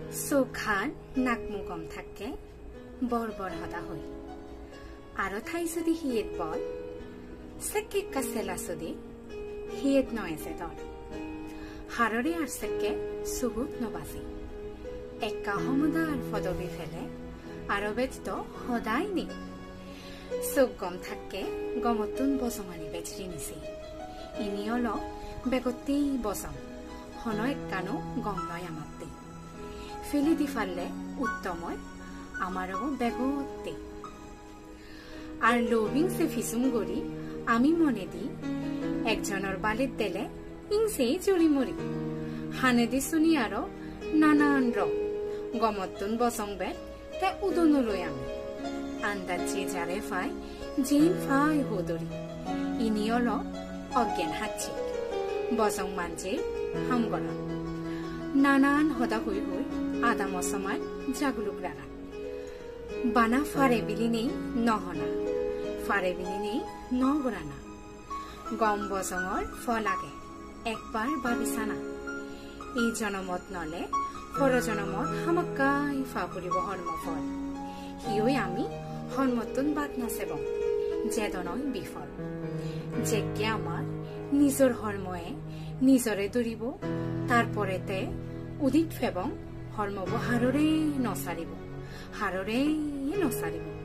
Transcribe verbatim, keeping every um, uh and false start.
Sokhan nakmu gom thakke bor bor hoda hoi. Aro thai sudi hiyet bol, sekke ekka sela sudi hiyet no eje dol. Harore ar sekke sugut no baji. Ekka homodar podobi pele aro bej do hodai nei. Sok gom thakke gomottun bojongani bej rini si. Ini olo begotti bojong, hono ekkano gom noi amatte. Feli di palle uttom oi, amar obo begotti. Ar lobing se pisum gori ami monedi ekjonor balit dele ingsei juri mori. Hanedi suni aro nanan ro gomottun bojong bej te udo no loi ami. Andacche jare pai, jin pai hodori. Ini olo oggen hacchik. Bojong manje ham goron. Nanan hoda hoi hoi adamo somaj jaguluk ragan. Bana pare bilinei no hona, pare bilinei no gorana. Gom bojongor phol age, ekbar babi sana. Ei jonomot nole, poro jonomot hamakkai pa puribo hormo phol. Hiyoi ami hormottun bad no sebong, jedon oi bifol. Jekke amar nijor hormoe nijore duribo, tar pore te udit pebong, hormobo harore no saribo, harore no saribo.